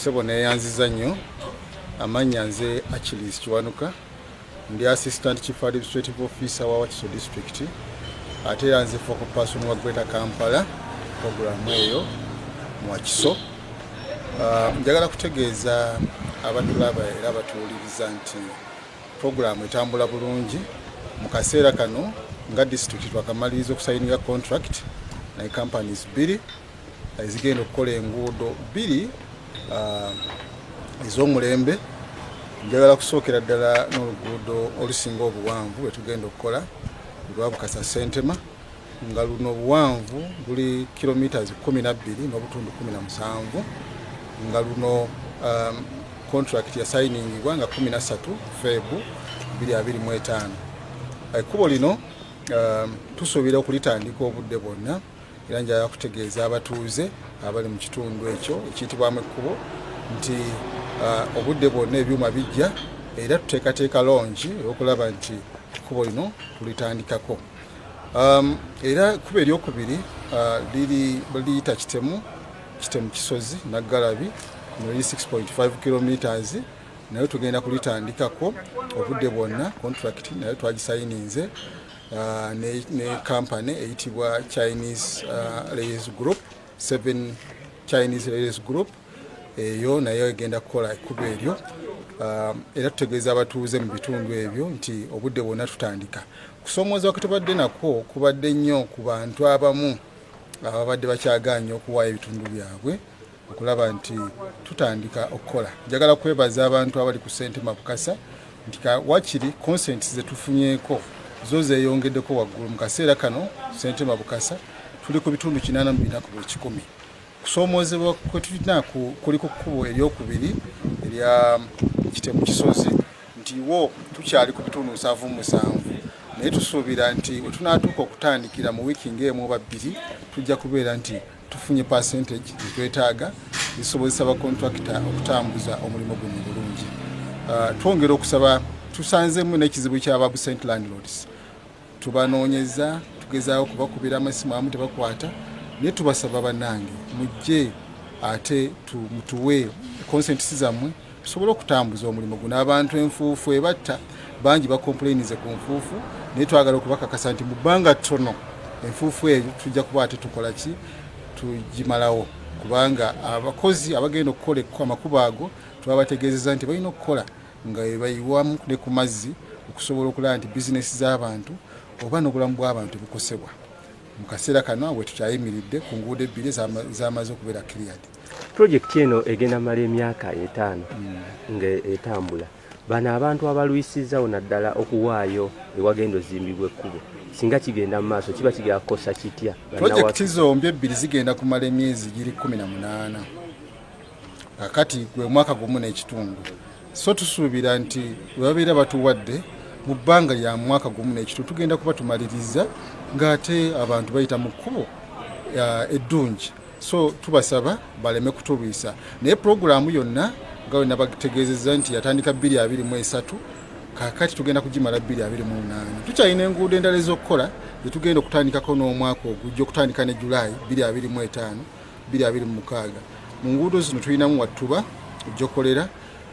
Ssebo, neeyanziza nnyo. Amannya nze Achilles Kiwanuka, ndi Assistant Chief Administrative Officer wa Wakiso District, ate era nze focal person wa Greater Kampala program eyo mu Wakiso. Njagala kutegeeza abatulaba era abatuwuliriza nti puroguramu etambula bulungi. Mu kaseera kano nga disitulikiti twakamaliriza okusayininga contract naye companies bbiri ezigenda okukola enguudo bbiri ez'omulembe. Njagala kusookera ddala n'oluguudo olusinga obuwanvu lwetugenda okukola, lwa Bukasa Sentema, nga luno obuwanvu luli kilometers 12.17, nga luno contract yasayiningibwa nga 13 Feb 2025. Ekkubo lino tusuubira okulitandika obudde bwonna, era njagala kutegeeza abatuuze abali mu kitundu ekyo ekiyitibwamu ekkubo nti obudde bwonna ebyuma bijja, era tuteekateeka launch olwokulaba nti ekkubo lino tulitandikako. Era ekkubo eryokubiri liri liyita Kitemu, Kitemu Kisozi Naggalabi, lino liri 6.5 kilometers, naye tugenda kulitandikako obudde bwonna. Contract naye twagisayininze ne company eyitibwa Chinese Rails Group, Seven Chinese Rails Group. Eyo nayo egenda kukola ekkubo eryo. Era tutegeeza abatuuze mu bitundu ebyo nti obudde bwonna tutandika. Kusoomooza kwe tubadde nakwo kubadde nnyo ku bantu abamu ababadde bakyagaanye okuwaayo ebitundu byabwe okulaba nti tutandika okukola. Njagala kwebaza abantu abali ku Sentema Bukasa nti wakiri consent zetufunyeeko zo zeeyongeddeko waggulu. Mu kaseera kano Sentema Bukasa tuli ku bitundu 84. Kusoomoozebwa kwe tulina kuli ku kkubo eryokubiri erya Kitemu Kisozi, nti wo tukyali ku bitundu 77, naye tusuubira nti we tunaatuuka okutandikira mu wiiki ng'emu oba 2, tujja kubeera nti tufunye percentage zetwetaaga zisobozesa bakontrakita okutambuza omulimu guno bulungi. Twongera okusaba, tusanzemu n'ekizibu ky'aba absent landlords. Tubanoonyeza, tugezaako kubakubira amasimu, amu tebakwata, naye tubasaba, bannange, mujje ate mutuwe consents zammwe tusobole okutambuza omulimu guno. Abantu enfuufu ebatta, bangi bacomplainize ku nfuufu, naye twagala okubakakasa nti mu bbanga ttono enfuufu eyo tujja kuba ate tukola ki, tugimalawo, kubanga abakozi abagenda okukola amakubo ago twabategeezeza nti balina okukola nga bayiwamu ne ku mazzi okusobola okulaba nti bizinesi z'abantu oba n'obulamu bw'abantu bukosebwa. Mu kaseera kano we tukyayimiridde ku nguudo ebbiri zamaze okubeera cleared. Pulojekiti eno egenda mala emyaka 5 nga etambula. Bano abantu abalwisizzawo naddala okuwaayo ewagenda ozimbibwa ekkubo, singa kigenda mu maaso kiba kigenda kukosa kitya? Pulojekiti zombi ebbiri zigenda kumala emyezi giri 18, kakati gwe mwaka gumu n'ekitundu. So tusuubira nti bwe babeera batuwadde mu bbanga lya mwaka gumu n'ekitundu, tugenda kuba tumaliriza ng'ate abantu bayita mu kkubo eddungi. So tubasaba baleme kutulwisa, naye puroguraamu yonna nga we nabategeezezza nti yatandika 2023, kakati tugenda kugimala 2028. Tukyalina enguudo endala ez'okukola zetugenda okutandikako n'omwaka ogujja, okutandika ne Julayi 2025, 2026. Mu nguudo zino tulinamu Wattuba Jokolera,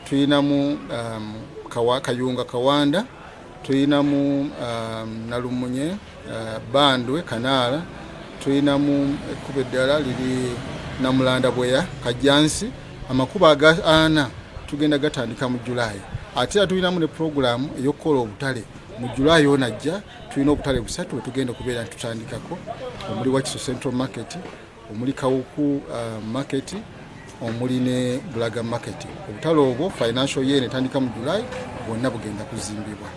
tulinamu Kayunga Kawanda, tulinamu Nalumunye Bandwe Kanaala, tulinamu ekkubo eddala liri Namulanda Bweya Kajjansi. Amakubo aga ana tugenda gatandika mu Julayi. Ate era tulinamu ne puroguramu ey'okukola obutale mu Julayi onajja. Tulina obutale busatu bwetugenda okubeera nti tutandikako, omuli Wakiso Central Market, omuli Kawuku Market, omuli ne Bulaga Market. Obutale obwo financial year etandika mu July bwonna bugenda kuzimbibwa.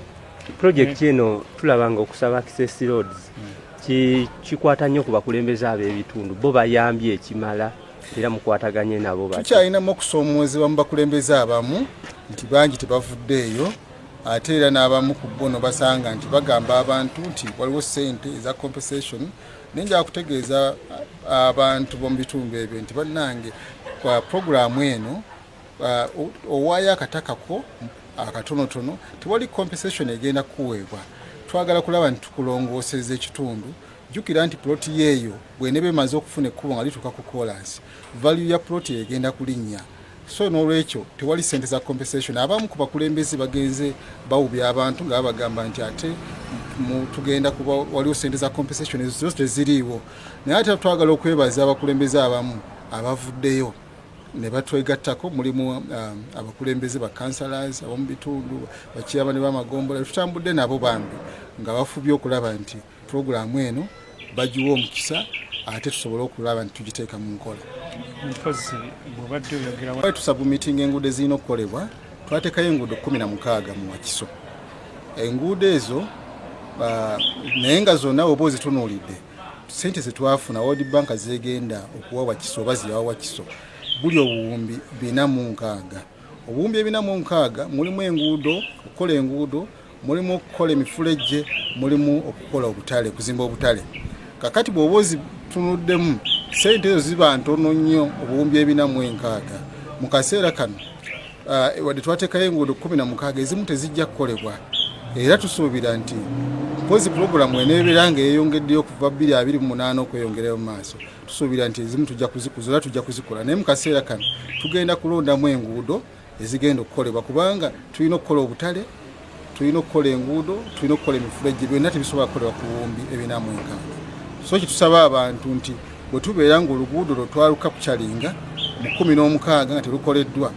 Pulojekiti eno tulaba nga okusaba access roads kikwata nnyo ku bakulembeze ab'ebitundu. Bo bayambye ekimala era mukwataganye nabo? Tukyalinamu okusoomoozebwa mu bakulembeze abamu nti bangi tebavuddeeyo, ate era n'abamu ku bo nobasanga nti bagamba abantu nti waliwo ssente eza compensation. Naye njala kutegeeza abantu b'omu bitundu ebyo nti bannange, kwa puroguramu eno owaayo akatakako akatonotono, tewali compensation egenda kukuweebwa. Twagala kulaba nti tukulongooseza ekitundu. Jjukira nti ploti yeeyo bweneba emaze okufuna ekkubo nga lituuka ku kolansi, value ya ploti egenda kulinnya. So n'olwekyo tewali sente za compensation. Abamu ku bakulembeze bagenze bawubya abantu nga babagamba nti ate tugenda kuba waliwo sente za compensation, ezo zo teziriiwo. Naye ate twagala okwebaza abakulembeze abamu abavuddeyo ne batwegattako. Mulimu abakulembeze ba councillors ab'omu bitundu, bachairman b'amagombola, tutambudde nabo bambi nga bafubye okulaba nti puroguramu eno bagiwa omukisa, ate tusobole okulaba nti tugiteeka mu nkola. Mpozi bw'obadde oyogera Twali tusubmittinga enguudo ezirina okukolebwa. Twateekayo enguudo 16 mu Wakiso. Enguudo ezo naye nga zonna oba ozitunuulidde, sente zetwafuna World Bank zegenda okuwa Wakiso oba ziyawa Wakiso buli 460,000. 460,000 mulimu enguudo, okukola enguudo, mulimu okukola emifulejje, mulimu okukola obutale, okuzimba obutale. Kakati bw'oba ozitunuddemu, sente ezo ziba ntono nnyo, 460,000 mu kaseera kano. Wadde twateekayo enguudo 16, ezimu tezijja kukolebwa, era tusuubira nti mpozi puroguramu eneebeera nga yeeyongeddeyo okuva 2028 okweyongerayo mu maaso, tusuubira nti ezimu tujja kuzikuza era tujja kuzikola. Naye mu kaseera kano tugenda kulondamu enguudo ezigenda okukolebwa, kubanga tulina okukola obutale, tulina okukola enguudo, tulina okukola emifulejje, byonna tebisobola kukolebwa ku 460,000. So kitusaba abantu nti bwe tubeera nga oluguudo lwo twalucapturinga mu 16 nga telukoleddwa,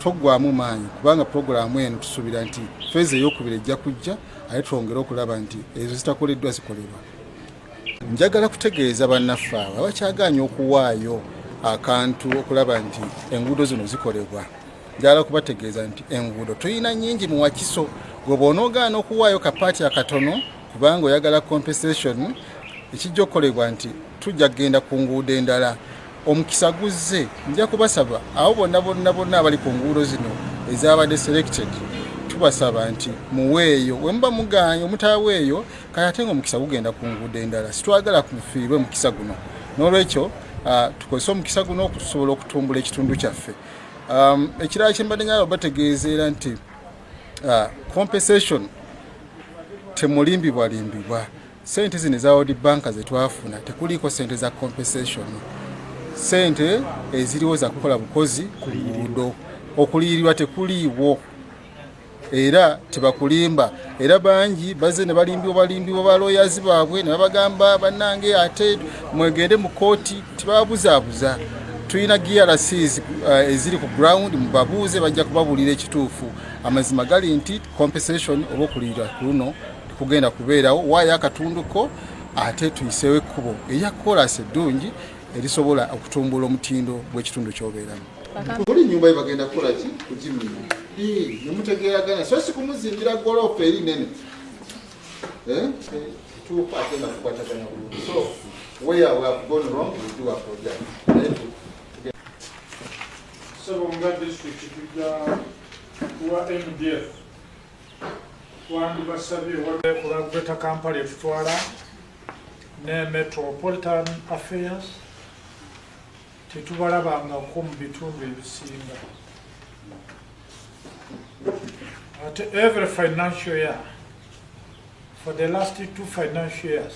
toggwamu maanyi, kubanga puroguramu eno tusuubira nti phase eyokubiri ejja kujja, ate twongere okulaba nti ezo zitakoleddwa zikolebwa. Njagala kutegeeza bannaffe abo abakyagaanya okuwaayo akantu okulaba nti enguudo zino zikolebwa, njagala kubategeeza nti enguudo tulina nnyingi mu Wakiso. Gwe bw'onoogaana okuwaayo kapaati akatono kubanga oyagala compensation, ekijja okukolebwa nti tujja kugenda ku nguudo endala. Omukisa guzze. Nja kubasaba abo bonna bonna bonna abali ku nguudo zino ezabadde selected, tubasaba nti muweeyo. We muba muganye omutaweeyo, kale ate nga omukisa gugenda ku nguudo endala. Sitwagala kufiirwe mukisa guno. N'olwekyo tukozese omukisa guno okusobola okutumbula ekitundu kyaffe. Ekirala kyembadde njagala bategeeza era nti compensation temulimbibwalimbibwa. Sente zino eza World Bank zetwafuna tekuliiko sente za compensation. Sente eziriwo za kukola bukozi ku nguudo, okuliyirirwa tekuliiwo, era tebakulimba. Era bangi bazze ne balimbibwa, balimbibwa baloyazi baabwe ne babagamba, "Bannange, ate mwegende mu kooti." Tebabuzaabuza. Tulina GRCs eziri ku ground, mubabuuze, bajja kubabuulira ekituufu. Amazima gali nti compensation oba okuliyirira ku luno tekugenda kubeerawo. Waayo akatunduko, ate tuyiseewo ekkubo erya koolaasi eddungi erisobola okutumbula omutindo gw'ekitundu ky'obeeramu. Buli nyumba ye bagenda kukola ki? Kugimenya nemutegeeragana, so si kumuzimbira golofa eri nene tuufu ate nga tukwatagana bulungi. So where we have gone wrong, we do apologize. Naye Ssebo, nga disitulikiti tujja kuwa MDF, twandibasabye kulwa Greater Kampala etutwala ne Metropolitan Affairs, tetubalabangako mu bitundu ebisinga. Ate every financial year, for the last two financial years,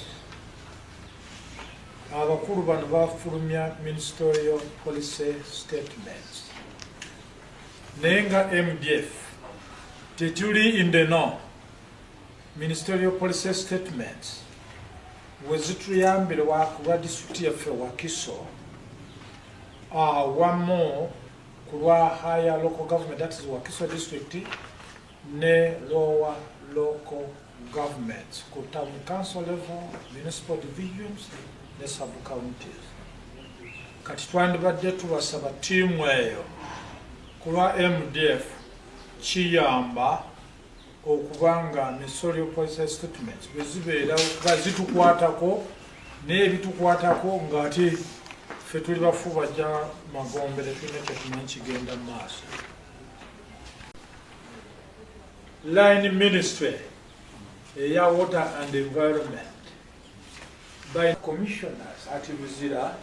abakulu bano bafulumya ministerial policy statements, naye nga MDF tetuli in the know. Ministerial policy statements wezituyambire ku lwa disitulikiti yaffe Wakiso awamu ku lwa higher local government, that is Wakiso District ne lower local governments ku town council level, municipal divisions ne sub counties. Kati twandibadde tubasaba ttiimu eyo ku lwa MDF kiyamba okuba nga ministerial policy statements bwe zibeera kuba zitukwatako, naye ebitukwatako ng'ate ffe tuli bafu bajja magombe, tetulina kyetumanyi kigenda mu maaso. Line ministry eya Water and Environment by commissioners ati Luzira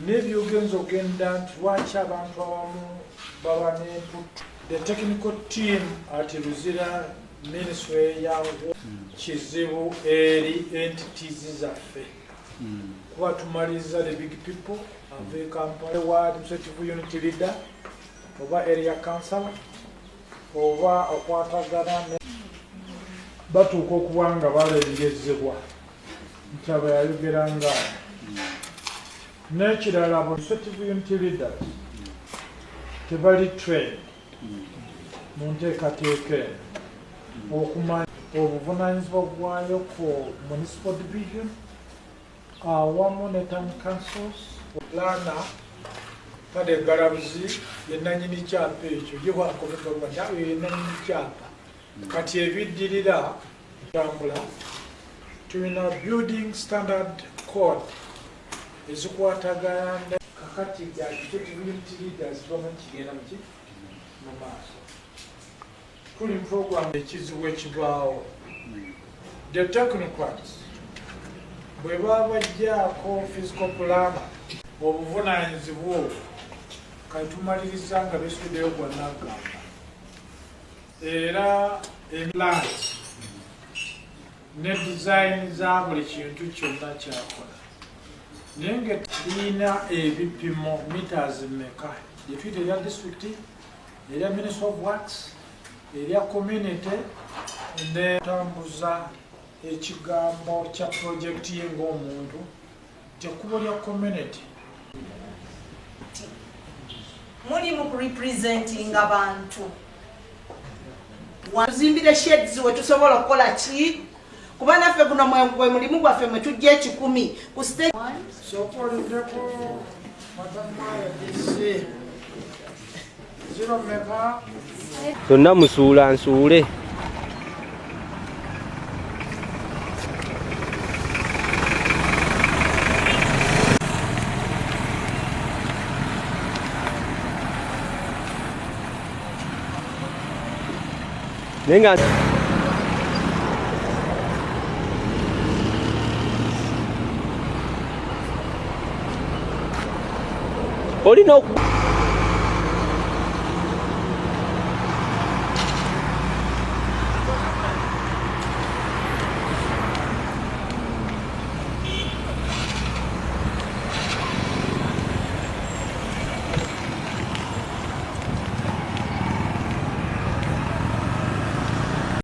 n'ebyogenza ogenda nti lwaki abantu abamu baba n'emputtu. The technical team at Luzira, ministry ya kizibu eri entities zaffe kuba tumaliriza the big people ave Kampala wa administrative unit leader. Oba area council oba okwatagana ne batuuka okuba nga balengezebwa nti aba yayogera nga. N'ekirala, administrative unit leaders tebali trained mu nteekateeka eno okumanya obuvunanyizibwa bwayo ku municipal division awamu ne town councils. Planner kade galabuzi yenanyini kyapa ekyo, ye bwakomekagwa yenanyini kyapa. Kati ebiddirira tambula, tulina building standard code ezikwatagana ne kakati executive unit leaders bamanyi kigenda muki mu maaso. Tuli program ekizibu ekibaawo, the technocrats bwe baba bajjaako physical planner obuvunanyizibwa obwo, kati tumaliriza nga besuddeyo gwa naggamba. Era plans ne design za buli kintu kyonna kyakola, naye nga liyina ebipimo meters meka, gyetuyita erya district, erya Ministry of Works, erya community, netambuza ekigambo kya project ye ng'omuntu nti ekkubo lya community. Muli mu kurepresentinga bantu, tuzimbire sheds we tusobola okukola ki, kuba naffe guno gwe mulimu gwaffe mwe tujja 100 ku stage. Sooka olindeko, Madam Maya DC zero meka. Zonna musuula nsuule. Naye nga olina oku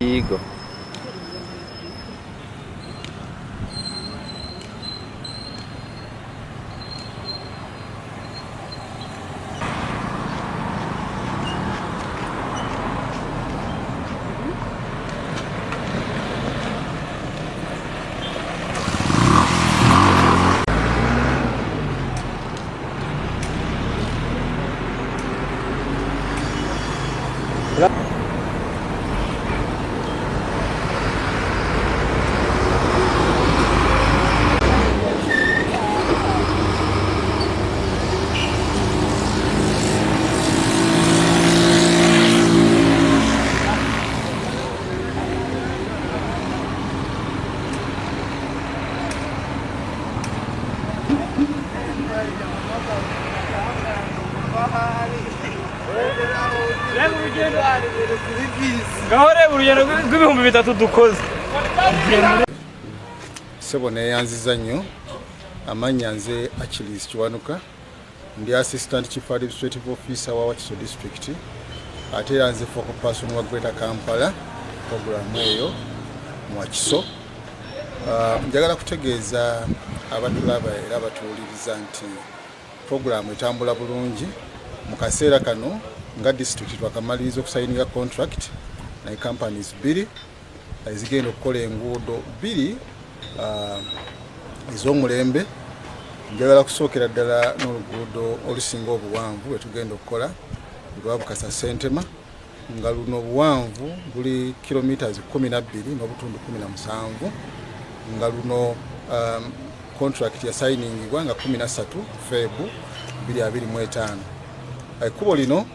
Yigo. Ngaho reba urugendo rw'ibihumbi 3 dukoze. Sebo, neyanziza nnyo. Amannya nze Achilles Kiwanuka, ndi Assistant Chief Administrative Officer wa Wakiso District, ate era nze focal person wa Greater Kampala program eyo mu Wakiso. Njagala kutegeeza abatulaba era abatuwuliriza nti programu etambula bulungi mu kaseera kano. Nga district twakamaliriza okusayininga contract naye companies bbiri ezigenda okukola enguudo bbiri ez'omulembe. Njagala kusookera ddala n'oluguudo olusinga obuwanvu lwe tugenda okukola, lwa Bukasa Sentema, nga luno obuwanvu buli kilometers 12.17, nga luno contract yasayiningibwa nga 13 Feb 2025. Ekkubo lino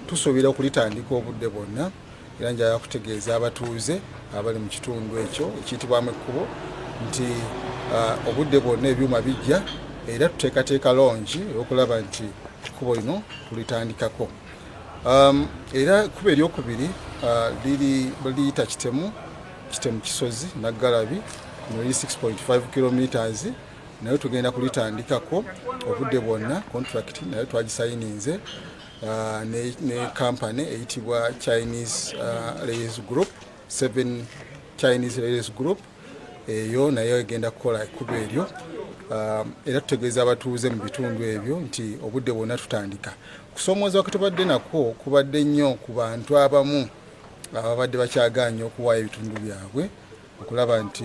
tusuubira okulitandika obudde bwonna, era njagala kutegeeza abatuuze abali mu kitundu ekyo ekiyitibwamu ekkubo nti obudde bwonna ebyuma bijja, era tuteekateeka launch okulaba nti ekkubo lino tulitandikako. Era ekkubo eryokubiri liri liyita Kitemu, Kitemu Kisozi Naggalabi, lino liri 6.5 kilometers, naye tugenda kulitandikako obudde bwonna. Contract naye twagisayininze. ne kampany eyitibwa Chinese Rails Group, 7 Chinese Rails Group. Eyo nayo egenda kukola ekkubo eryo. Era tutegeeza abatuuze mu bitundu ebyo nti obudde bwonna tutandika. Kusoomooza kwe tubadde nakwo kubadde nnyo ku bantu abamu ababadde bakyagaanye okuwaayo ebitundu byabwe okulaba nti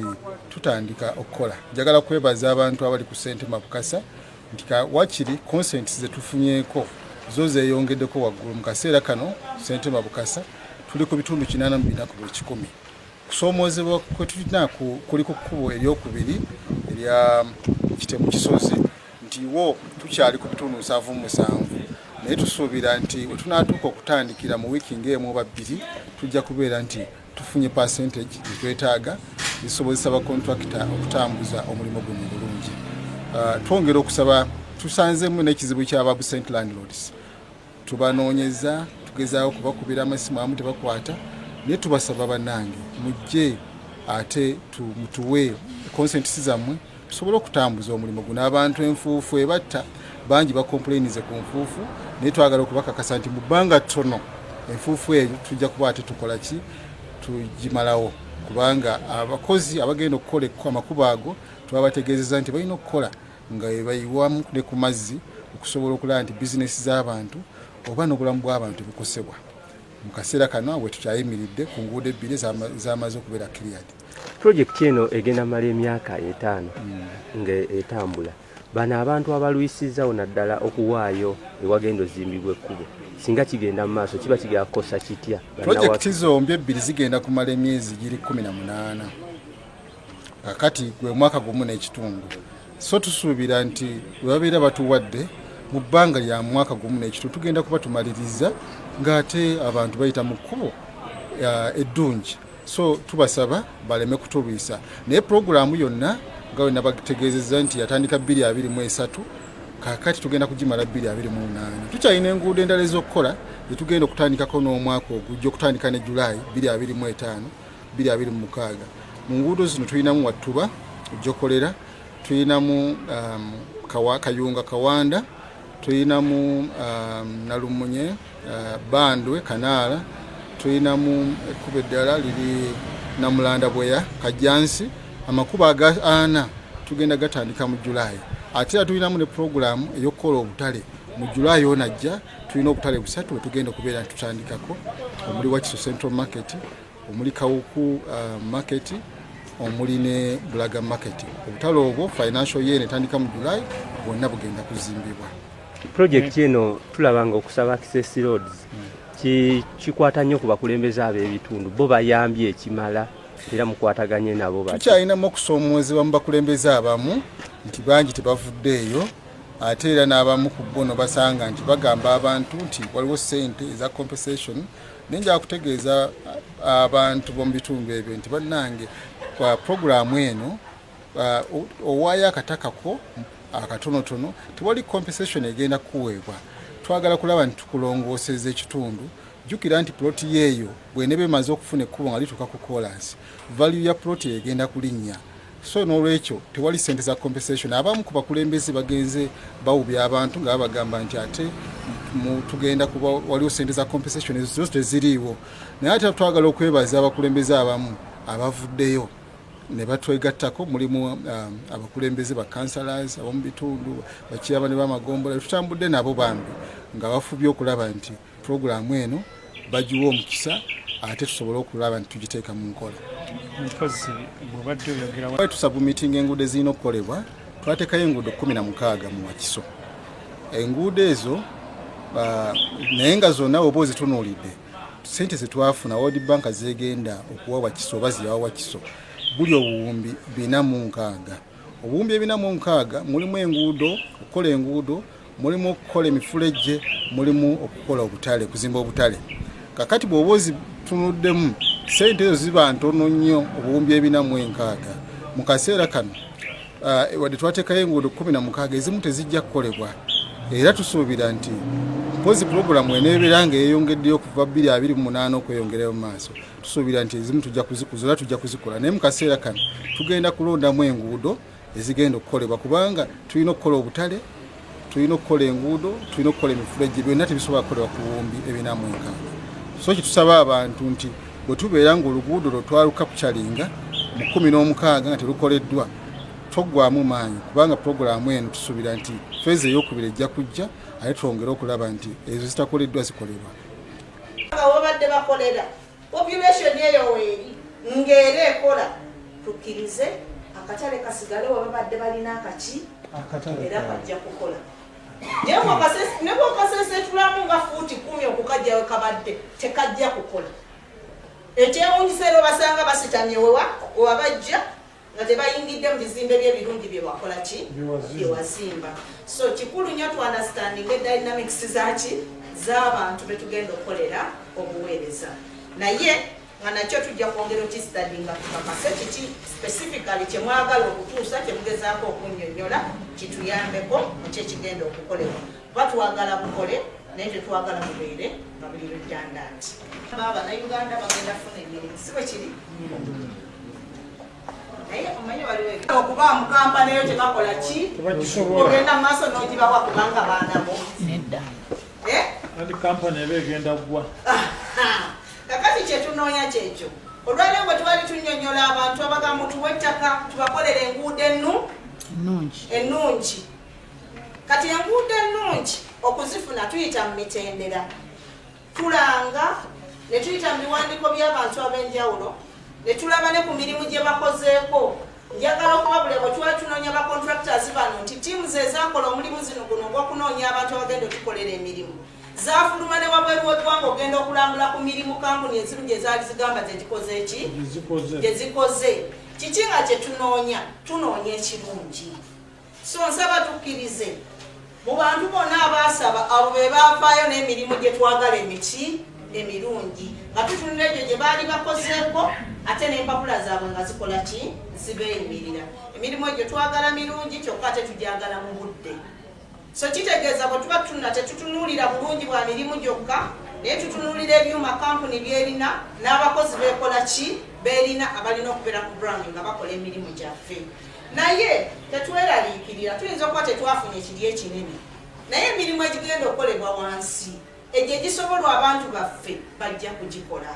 tutandika okukola. Njagala kwebaza abantu abali ku Ssentema Bukasa nti wakiri consent zetufunyeeko zo zeeyongeddeko waggulu. Mu kaseera kano Ssentema Bukasa tuli ku bitundu 84 ku buli kikumi. Kusoomoozebwa kwe tulina kuli ku kkubo eryokubiri erya Kitemu Kisozi, nti wo tukyali ku bitundu 77, naye tusuubira nti we tunaatuuka okutandikira mu wiiki ng'emu oba 2, tujja kubeera nti tufunye percentage zetwetaaga zisobozesa bakontrakita okutambuza omulimu guno bulungi. Twongera okusaba, tusanzeemu n'ekizibu ky'aba absent landlords. Tubanoonyeza, tugezaako kubakubira amasimu, abamu tebakwata, naye tubasaba bannange mujje ate mutuwe consents zammwe tusobole okutambuza omulimu guno. Abantu enfuufu ebatta, bangi bacomplainize ku nfuufu, naye twagala okubakakasa nti mu bbanga ttono enfuufu eyo tujja kuba ate tukola ki, tugimalawo, kubanga abakozi abagenda okukola amakubo ago twabategeezeza nti balina okukola nga bayiwamu ne ku mazzi okusobola okulaba nti bizinesi z'abantu oba n'obulamu bw'abantu bukosebwa. Mu kaseera kano we tukyayimiridde ku nguudo ebbiri zamaze okubeera cleared. Pulojekiti eno egenda mala emyaka 5 nga etambula. Bano abantu abalwisizzawo naddala okuwaayo ewagenda ozimbibwa ekkubo, singa kigenda mu maaso kiba kigenda kukosa kitya? Pulojekiti zombi ebbiri zigenda kumala emyezi giri 18, kakati gwe mwaka gumu n'ekitundu. So tusuubira nti bwe babeera batuwadde mu bbanga lya mwaka gumu n'ekitundu, tugenda kuba tumaliriza ng'ate abantu bayita mu kkubo eddungi. So tubasaba baleme kutulwisa, naye pulogulaamu yonna nga we nabategeezezza nti yatandika 2023, kakati tugenda kugimala 2028. Tukyalina enguudo endala ez'okukola zetugenda okutandikako n'omwaka ogujja, okutandika ne Julaayi 2025, 2026. Mu nguudo zino tulinamu Wattuba Jokolera, tulinamu Kayunga Kawanda, tulinamu Nalumunye Bandwe Kanaala, tulinamu ekkubo eddala liri Namulanda Bweya Kajjansi. Amakubo aga ana tugenda gatandika mu Julaayi. Ate era tulinamu ne pulogulaamu ey'okukola obutale mu Julaayi onajja. Tulina obutale busatu bwe tugenda okubeera nti tutandikako, omuli Wakiso Central Market, omuli Kawuku Market, omuli ne Bulaga Market. Obutale obwo financial year etandika mu July bwonna bugenda kuzimbibwa. Pulojekiti eno tulaba nga okusaba access roads kikwata nnyo ku bakulembeze ab'ebitundu. Bo bayambye ekimala era mukwataganye nabo? Tukyalinamu okusoomoozebwa mu bakulembeze abamu nti bangi tebavuddeeyo, ate era n'abamu ku bo nobasanga nti bagamba abantu nti waliwo ssente eza compensation. Naye njagala kutegeeza abantu b'omu bitundu ebyo nti bannange, kwa puroguramu eno owaayo akatakako akatonotono, tewali compensation egenda kukuweebwa. Twagala kulaba nti tukulongooseza ekitundu. Jjukira nti ploti yeeyo bweneba emaze okufuna ekkubo nga lituuka ku kolansi, value ya ploti egenda kulinnya. So n'olwekyo tewali sente za compensation. Abamu ku bakulembeze bagenze bawubya abantu nga babagamba nti ate tugenda kuba waliwo sente za compensation, ezo zo teziriiwo. Naye ate twagala okwebaza abakulembeze abamu abavuddeyo ne batwegattako. Mulimu abakulembeze ba councillors ab'omu bitundu, bakyabane b'amagombola, tutambudde nabo bambi nga bafubye okulaba nti puroguramu eno bagiwa omukisa ate tusobole okulaba nti tugiteeka mu nkola. Mpozi bw'obadde oyogera Tusubmittinga enguudo ezirina okukolebwa. Twateekayo enguudo 16 mu Wakiso. Enguudo ezo naye nga zonna oba ozitunuulidde, sente zetwafuna World Bank zegenda okuwa Wakiso oba ziyawa Wakiso buli obuwumbi 460. Obuwumbi 460 mulimu enguudo, okukola enguudo, mulimu okukola emifulejje, mulimu okukola obutale, okuzimba obutale. Kakati bw'oba ozitunuddemu, sente ezo ziba ntono nnyo, obuwumbi 460. Mu kaseera kano wadde twateekayo enguudo 16, ezimu tezijja kukolebwa. Era tusuubira nti mpozi puroguramu eneebeera nga eyeyongeddeyo okuva 2028 okweyongerayo mu maaso, tusuubira nti ezimu tujja kuzikuza era tujja kuzikola. Naye mu kaseera kano tugenda kulondamu enguudo ezigenda okukolebwa, kubanga tulina okukola obutale. Tulina okukola enguudo, tulina okukola emifulejje, byonna tebisobola kukolebwa ku 4700. So kyetusaba abantu nti bwe tubeera ng'oluguudo lwo twalukapukyalinga mu 16 nga terukoleddwa, toggwamu maanyi, kubanga puroguraamu eno tusuubira nti phase eyokubiri ejja kujja, ate twongere okulaba nti ezo zitakoleddwa zikolebwa. Nga wabadde bakolera population eyo weeri ng'era ekola, tukkirize akatale kasigale wababadde balina akaki era kajja kukola. Naye ne bw'okaseeseetulamu nga fuuti 10 okukajja we kabadde, tekajja kukola. Ekyewuunyisa, era obasanga basitamye wewa wabajja nga tebayingidde mu bizimbe by'ebirungi bye wakola ki byewazimba. So kikulu nnyo tu understanding dynamics zaki z'abantu betugenda okukolera obuweereza, naye nga nakyo tujja kwongera okistudyinga tukakase kiki specifically kyemwagala okutuusa, kyemugezaako okunnyonnyola, kituyambeko mu kyekigenda okukolebwa, kuba twagala bukole naye tetwagala bubeere nga buli redundant. Bannayuganda bagenda kufuna emirimu, si bwe kiri? Naye omanyi waliwo okuba mu kampani eyo tebakola ki, ogenda mu maaso n'ogibawa kubanga baana bo? Nedda. Eh? Anti kampani eba egenda ggwa. Kakati kyetunoonya kyekyo. Olwaleero bwe twali tunnyonnyola abantu abagamba tuwe ettaka tubakolere enguudo ennungi. Ennungi. Kati enguudo ennungi okuzifuna tuyita mu mitendera, tulanga ne tuyita mu biwandiiko by'abantu ab'enjawulo ne tulaba ne ku mirimu gye bakozeeko. Njagala okubabula, bwe tuba tunoonya ba contractors bano, nti teams ezakola omulimu zino guno ogw'okunoonya abantu abagenda otukolera emirimu zafuluma ne wabweru w'eggwanga ogenda okulambula ku mirimu kampuni ezimu gye zaali zigamba gyegikoze ki gye zikoze. Kiki nga kye tunoonya? Tunoonya ekirungi. So nsaba tukkirize mu bantu bonna abaasaba, abo be baavaayo n'emirimu gye twagala emiki emirungi, nga tutunula egyo gye baali bakozeeko, ate n'empapula zaabwe nga zikola ki, zibeeyimirira. Emirimu egyo twagala mirungi, kyokka ate tugyagala mu budde. So kitegeeza bwe tuba tuna tetutunuulira bulungi bwa mirimu gyokka, naye tutunuulira ebyuma kampuni byerina n'abakozi beekola ki beerina abalina okubeera ku ground nga bakola emirimu gyaffe. Naye tetweraliikirira, tuyinza okuba tetwafunye kiri ekinene, naye emirimu egigenda okukolebwa wansi egyo egisobolwa abantu baffe bajja kugikola,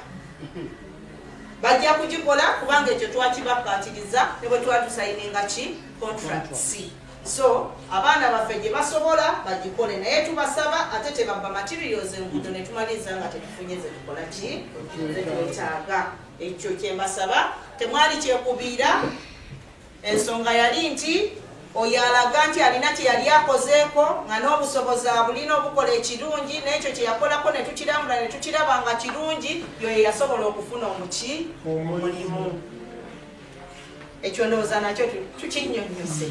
bajja kugikola, kubanga ekyo twakibakkaatiriza ne bwe twatusayininga ki contracts. So abaana baffe gye basobola bagikole, naye tubasaba ate tebabba materials, enguudo ne tumaliriza nga tetufunye zetukola ki zetwetaaga. Ekyo kyembasaba. Temwali kyekubiira. Ensonga yali nti oyo alaga nti alina kye yali akozeeko nga n'obusobozi abulina obukola ekirungi, n'ekyo kye yakolako ne tukirambula ne tukiraba nga kirungi, yoyo yasobola okufuna omuki omulimu. Ekyo ndowooza nakyo tukinnyonnyose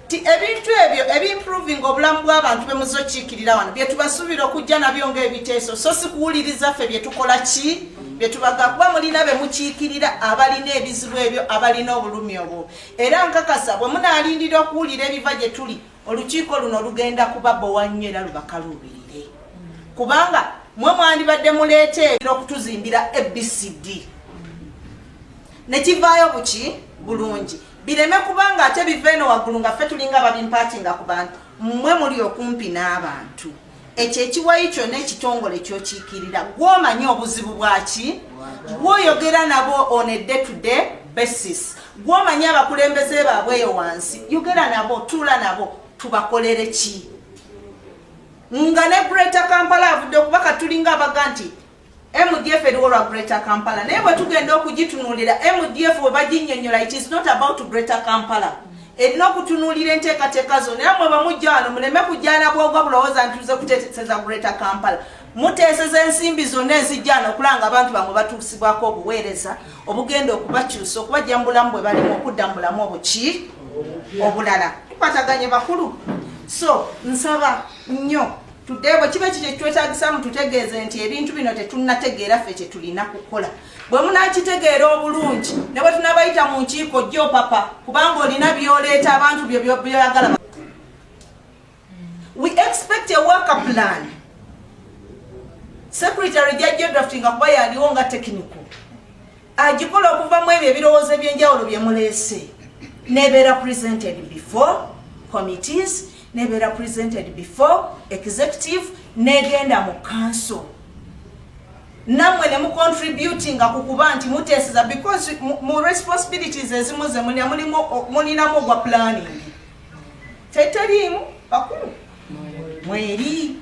ti ebintu ebyo ebiimprovinga obulamu bw'abantu bemuze okiikirira wano bye tubasuubira okujja nabyo ng'ebiteeso, so si kuwuliriza ffe bye tukola ki bye tubaga, kuba mulina be mukiikirira abalina ebizibu ebyo, abalina obulumi obwo. Era nkakasa bwe munaalindira okuwulira ebiva gye tuli, olukiiko luno lugenda kubabowa nnyo era lubakaluubirire, kubanga mwe mwandibadde muleeta ebiro okutuzimbira ABCD ne kivaayo buki bulungi, bireme kubanga ate biva eno waggulu nga ffe tulinga babimpatinga ku bantu. Mmwe muli okumpi n'abantu, ekyo ekiwayi kyonna, ekitongole kyokiikirira, gwomanyi obuzibu bwaki, gwoyogera nabo on a day to day basis, gwomanyi abakulembeze baabwe eyo wansi, yogera nabo, tuula nabo, tubakolere ki? Nga ne Greater Kampala avudde okuba katulinga abaga nti MDF eriwo lwa Greater Kampala, naye bwe tugenda okugitunuulira MDF bwe baginnyonnyola, it is not about Greater Kampala. Erina okutunuulira enteekateeka zonna. Era mwe bamujja wano muleme kujjana bwogwa bulowooza nti tuze kuteeseza Greater Kampala. Muteeseza ensimbi zonna ezijja wano okulaba nga abantu bamwe batuusibwako obuweereza obugenda okubakyusa, okubajja mu bulamu bwe balimu okudda mu bulamu obuki obulala. Tukwataganye bakulu. So nsaba nnyo tudde, bwe kiba ekyo kyetwetagisamu, tutegeeze nti ebintu bino tetunnategeera ffe kye tulina kukola. Bwe munakitegeera obulungi ne bwe tunabayita mu nkiiko jjo papa, kubanga olina byoleeta abantu byo byoyagala. We expect a work plan. Secretary jajja draftinga kuba yaliwo nga technical, agikola okuva mu ebyo ebirowoozo ebyenjawulo bye muleese, nebeera presented before committees. Nebeera presented before executive, negenda mu council, nammwe ne mucontributinga ku kuba nti muteeseza, because mu responsibilities ezimu ze mulina mulinamu ogwa planning. Teteriimu bakulu mweri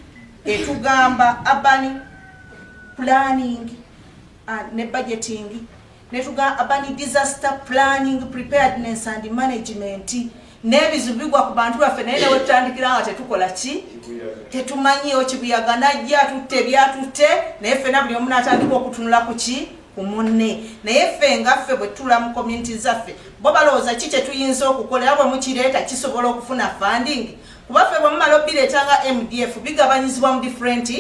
etugamba urban planning ne budgeting, netugamba urban disaster planning, preparedness and management, n'ebizibu bigwa ku bantu baffe. Naye newetutandikira nga tetukola ki, tetumanyiyo kibuyaga najja atutte byatutte, naye ffena buli omu natandika okutunula ku ki, ku munne. Naye ffe nga ffe bwe tutula mu community zaffe, bo balowooza ki kyetuyinza okukola, era bwe mukireeta kisobola okufuna funding, kuba ffe bwe mumala obireeta nga MDF, bigabanyizibwa mu different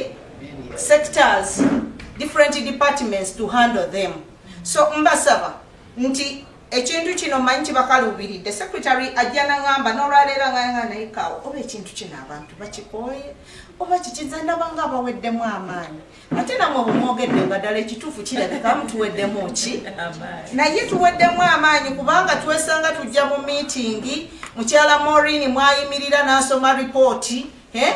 sectors, different departments to handle them. So mbasaba nti ekintu kino manyi kibakaluubiridde. Secretary ajja naŋŋamba n'olwaleero nga naye kaawo oba ekintu kino abantu bakikooye oba kikiza, ndaba nga abaweddemu amaanyi. Ate namwe bwe mwogedde nga ddala ekituufu kirabika mutuweddemu ki, naye tuweddemu amaanyi kubanga twesanga tujja mu meeting, mukyala Maureen mwayimirira n'asoma ripooti, eh?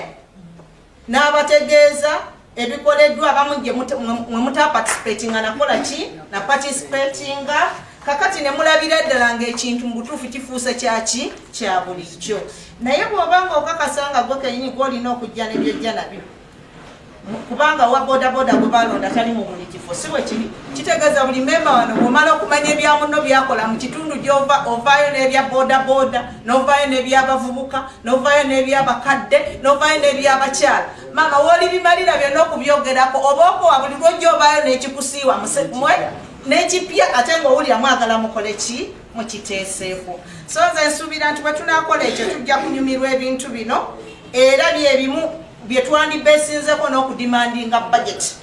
N'abategeeza ebikoleddwa, abamu gye mwe mutaparticipatinga nakola ki na participatinga. Kakati ne mulabira ddala ng'ekintu mu butuufu kifuuse kyaki, kya bulijjo. Naye bw'oba nga okakasa nga gwe kenyini gw'olina okujja ne byojja nabyo, kubanga wa bodaboda gwe balonda tali mu buli kifo, si bwe kiri? Kitegeeza buli memba wano bw'omala okumanya ebya munno byakola mu kitundu gy'ova, ovaayo n'ebya bodaboda, n'ovaayo n'ebyabavubuka, n'ovaayo n'ebyabakadde, n'ovaayo n'ebyabakyala. Maama wooli bimalira byonna okubyogerako, oba okowa buli lwojja ovaayo n'ekikusiiwa mwe n'ekipya, ate ng'owulira mwagala mukole ki, mukiteeseeko. So nze nsuubira nti bwe tunaakola ekyo tujja kunyumirwa ebintu bino, era byebimu bye twandibesinzeko n'okudemandinga budget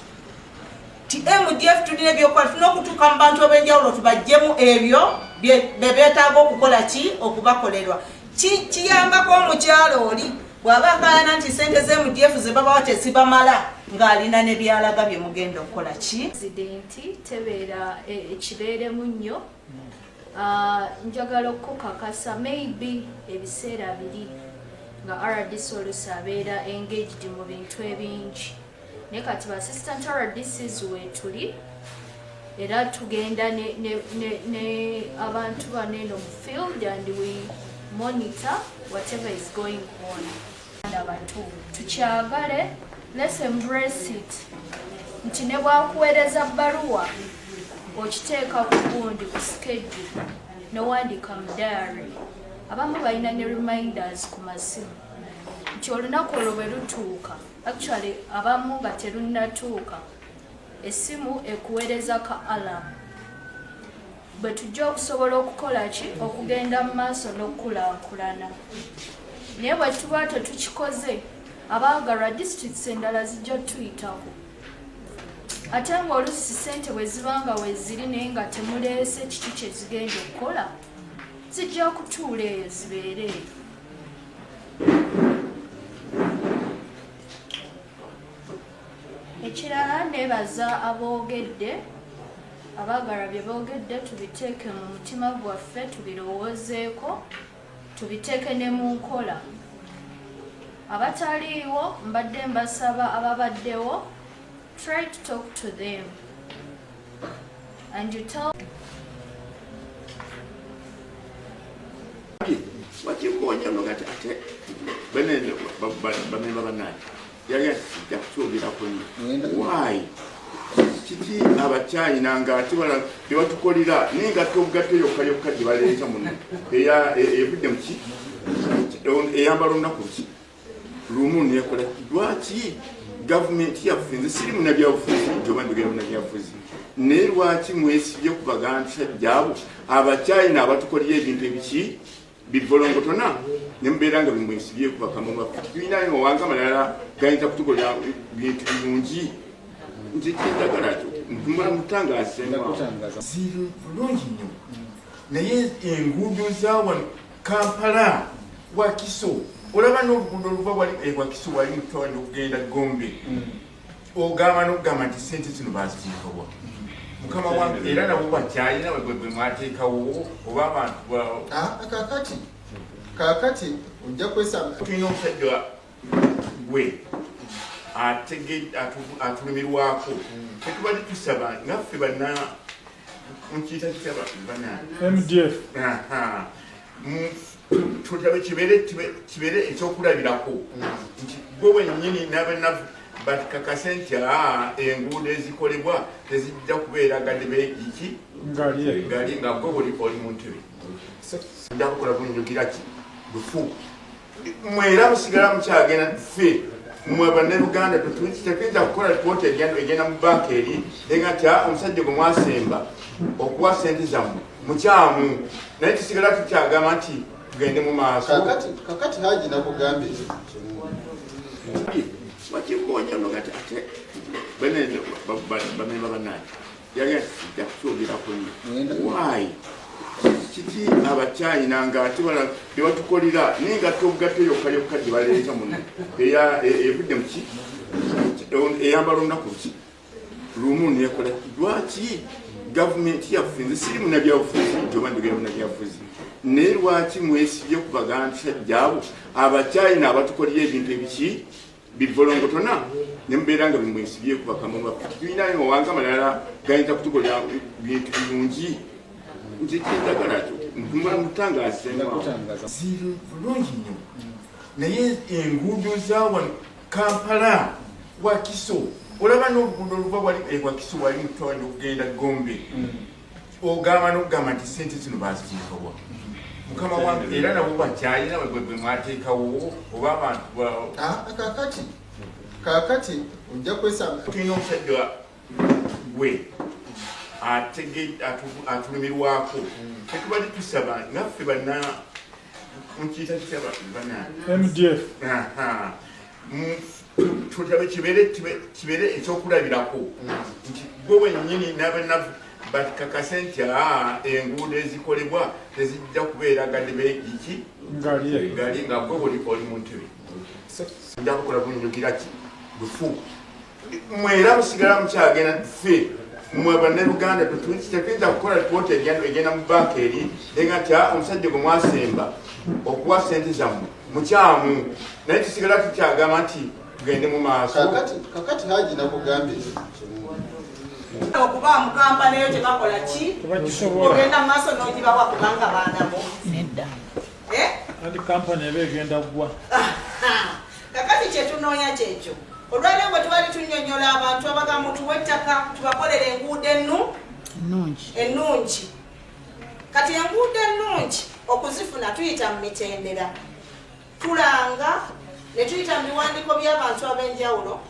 ti MDF tulina ebyokukola, tulina okutuuka mu bantu ab'enjawulo tubajjemu ebyo bye beetaaga okukola ki, okubakolerwa. Kiyambako omukyalo oli bw'aba akayana nti sente z'MDF ze babawa tezibamala, ng'alina ne byalaga bye mugenda okukola ki. Pulezidenti tebeera ekibeeremu nnyo. Njagala okukakasa maybe ebiseera biri nga RDC oluusi abeera engaged mu bintu ebingi, naye kati ba assistant RDCs weetuli, era tugenda ne abantu bano eno mu field and we monitor whatever is going on. Abato tukyagale, let's embrace it nti ne bwakuweereza bbaluwa okiteeka ku gundi, ku schedule, nowandiika mu diary. Abamu balina ne reminders ku masimu nti olunaku olwo bwe lutuuka, actually abamu nga terunnatuuka, essimu ekuweereza ka alarm, bwe tujja okusobola okukola ki, okugenda mu maaso n'okukulaakulana. Naye bwe tuba tetukikoze, abaagalwa, districts endala zijja tuyitako, ate ng'oluusi ssente bwe ziba nga weeziri naye nga temuleese kiki kye zigenda okukola, zijja kutuula eyo zibeere eyo. Ekirala, neebaza aboogedde. Abaagalwa, bye boogedde tubiteeke mu mutima gwaffe, tubirowoozeeko, tubiteeke ne mu nkola. Abataliiwo mbadde mbasaba, ababaddewo, try to talk to them and you tell Wakikonya nogati ate bene bamemba bannange yali ati kukyogerako nnyo. Why kiki abakyayina nga ate tebatukolera naye ngato obugatto yokka yokka gye baleeta muno evudde muki, eyambala olunaku ki lumu nekola? Lwaki gavumenti yaffe, nze siri munabyabufuzi nti oba njogera munabyabufuzi, naye lwaki mwesibye ku bagantusajja abo abakyayina abatukolera ebintu ebiki bivolongotona nemubeera nga bimwesibye ku bakama baffe? Tulinayo mawanga malala gayinza kutukolera bintu birungi. Nze kyenjagala kyo mutangaze ziri bulungi nnyo, naye enguudo za wano Kampala, Wakiso, olaba n'oluguudo oluva wali e Wakiso wali mutwali okugenda Gombe, ogamba n'okugamba nti sente zino baziteekawa, mukama wange? Era nabo bakyalina bwe mwateekawo oba abantu Kakati Kakati ojja kwesanga Tulina omusajja gwe atulumirwako. Tetubadde tusaba naffe banna nkiyita kitya bana MDF. Aha. Tutabe kibeere ekyokulabirako nti gwe wennyini n'abanafu bakakase nti enguudo ezikolebwa tezijja kubeera gadde giki Ngali. Ngali nga gwe buli oli mu ntebe nja kukola bunjugira ki lufu. Mwera musigala mukyagenda ffe mwe bannayuganda tetuyinza kukola lipooti egenda mu banka eri ega nti omusajja gwe mwasemba okuwa sente zammwe mukyamu, naye tusigala tukyagamba nti tugende mu maaso. Kakati Haji, nakugambye kimu. Wakimbonya no kati ate bene bamemba bannange yali sijja kukyogerako nnyo. Why kiki abakyayina nga ate bebatukolera naye nga obugatto yokka yokka gye baleeta muno evudde muki eyambala olunaku luki lumu nekola. Lwaki gavumenti yaffe, nze siri munabyabufuzi nti oba njogera munabyabufuzi, naye lwaki mwesibye ku bagantisajja abo abakyayina abatukolera ebintu ebiki bivolongotona ne mubeera nga bimwesibye ku bakama baffe? Tulinayo mawanga malala gayinza kutukolera bintu birungi. Nze kyenjagala kyo mutangaze. Ndakutangaza. Ziri bulungi nnyo, naye enguudo za wano Kampala, Wakiso, olaba n'oluguudo oluva wali e Wakiso wali mutwali okugenda Gombe, ogamba n'okugamba nti sente zino baziteekawa, mukama wange? Era nabo bakyayina bwe mwateekawo oba abantu Kakati ojja kwesanga Tulina omusajja gwe atulumirwako. Tetubadde tusaba naffe banna nkiyita kitya bana MDF. Aha. Tutabe kibeere ekyokulabirako nti gwe wennyini n'abanafu bakakase nti enguudo ezikolebwa tezijja kubeera gadde giki Ngali. Ngali nga gwe buli oli mu ntebe nja kukola bunjugira ki lufu. Mwera musigala mukyagenda ffe mwe bannayuganda tetuyinza kukola lipooti egenda mu banka eri ega nti omusajja gwe mwasemba okuwa sente zammwe mukyamu, naye tusigala tukyagamba nti tugende mu maaso. Kakati Haji, nakugambye kimu. Okuba mu kampani eyo tebakola ki? Tebakisobola. Ogenda mu maaso n'ogibawa kubanga baana bo? Nedda. Eh? Anti kampani eba egenda ggwa. Kakati kyetunoonya kyekyo. Olwaleero bwe twali tunnyonnyola abantu abagamba tuwe ettaka tubakolere enguudo ennungi. Ennungi. Kati enguudo ennungi okuzifuna tuyita mu mitendera, tulanga ne tuyita mu biwandiiko by'abantu ab'enjawulo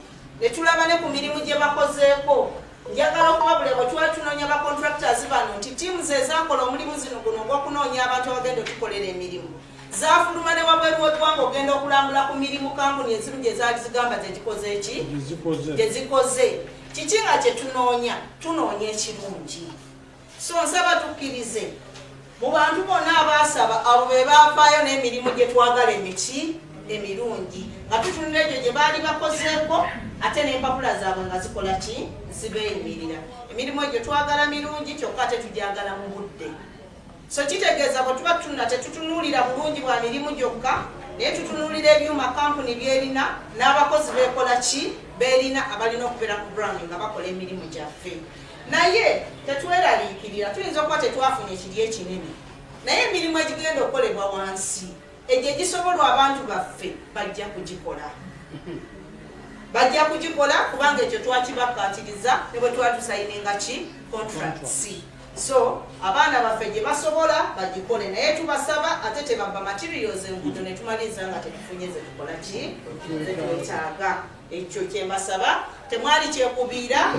ne tulaba ne ku mirimu gye bakozeeko. Njagala okubabula bwe tuba tunoonya ba contractors bano nti teams ezakola omulimu zino guno ogw'okunoonya abantu abagenda otukolera emirimu zaafuluma ne wabweru w'eggwanga ogenda okulambula ku mirimu kampuni ezimu gye zaali zigamba gyegikoze eki Gye zikoze. Gye zikoze. Kiki nga kye tunoonya? Tunoonya ekirungi. So nsaba tukkirize mu bantu bonna abaasaba, abo be baavaayo n'emirimu gye twagala emiki emirungi, nga tutunula egyo gye baali bakozeeko ate n'empapula zaabwe nga zikola ki, zibeeyimirira. Emirimu egyo twagala mirungi, kyokka ate tugyagala mu budde. So kitegeeza bwe tuba tutunda tetutunuulira bulungi bwa mirimu gyokka, naye tutunuulira ebyuma kampuni byerina n'abakozi beekola ki beerina abalina okubeera ku ground nga bakola emirimu gyaffe. Naye tetweraliikirira, tuyinza okuba tetwafunye kiri ekinene, naye emirimu egigenda okukolebwa wansi egyo egisobolwa abantu baffe bajja kugikola, bajja kugikola, kubanga ekyo twakibakkaatiriza ne bwe twali tusayininga ki contracts. So abaana baffe gye basobola bagikole, naye tubasaba ate tebabba materials, enguudo ne tumaliriza nga tetufunye zetukola ki zetwetaaga. Ekyo kyembasaba, temwali kyekubiira.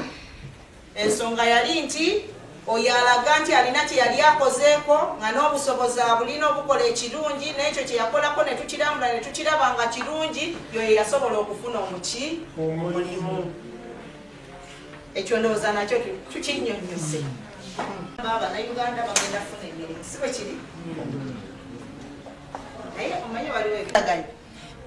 Ensonga yali nti oyo alaga nti alina kye yali akozeeko nga n'obusobozi abulina obukola ekirungi, n'ekyo kye yakolako ne tukirambula ne tukiraba nga kirungi, yoyo yasobola okufuna omuki omulimu. Ekyo ndowooza nakyo tukinnyonnyose. Bannayuganda bagenda kufuna emirimu, si bwe kiri? Naye omanyi waliwo ebitaganya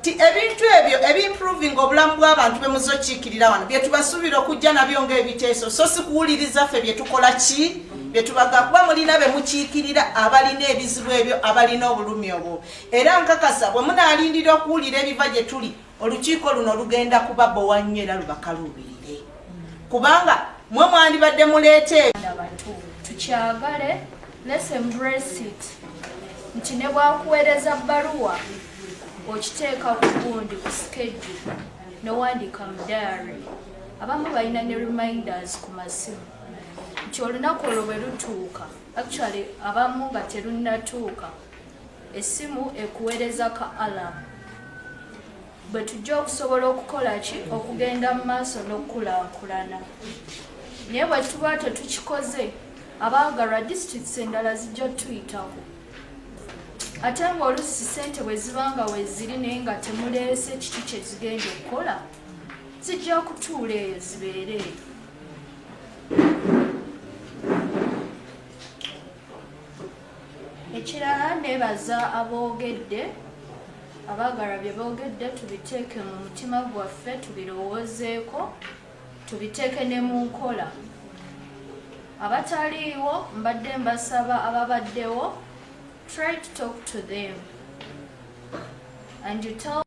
ti ebintu ebyo ebiimprovinga obulamu bw'abantu bemuzokiikirira wano bye tubasuubira okujja nabyo ng'ebiteeso, so si kuwuliriza ffe bye tukola ki. byetubaga kuba mulina be mukiikirira abalina ebizibu ebyo, abalina obulumi obwo. Era nkakasa bwe munaalindira okuwulira ebiva gye tuli, olukiiko luno lugenda kubabowa nnyo era lubakaluubirire, kubanga mwe mwandibadde muleeta bato. Tukyagale, let's embrace it nti ne bwakuweereza bbaluwa, okiteeka ku gundi, ku schedule, nowandiika mu diary. Abamu balina ne reminders ku masimu nti olunaku olwo bwe lutuuka, actually abamu nga terunnatuuka, essimu ekuweereza ka alarm, bwe tujja okusobola okukola ki, okugenda mu maaso n'okukulaakulana. Naye bwe tuba tetukikoze, abaagalwa, districts endala zijja tuyitako, ate ng'oluusi ssente bwe ziba nga weeziri naye nga temuleese kiki kye zigenda okukola, zijja kutuula eyo zibeere eyo. Ekirala, neebaza aboogedde. Abaagalwa, bye boogedde tubiteeke mu mutima gwaffe, tubirowoozeeko, tubiteeke ne mu nkola. Abataliiwo mbadde mbasaba, ababaddewo, try to talk to them and you tell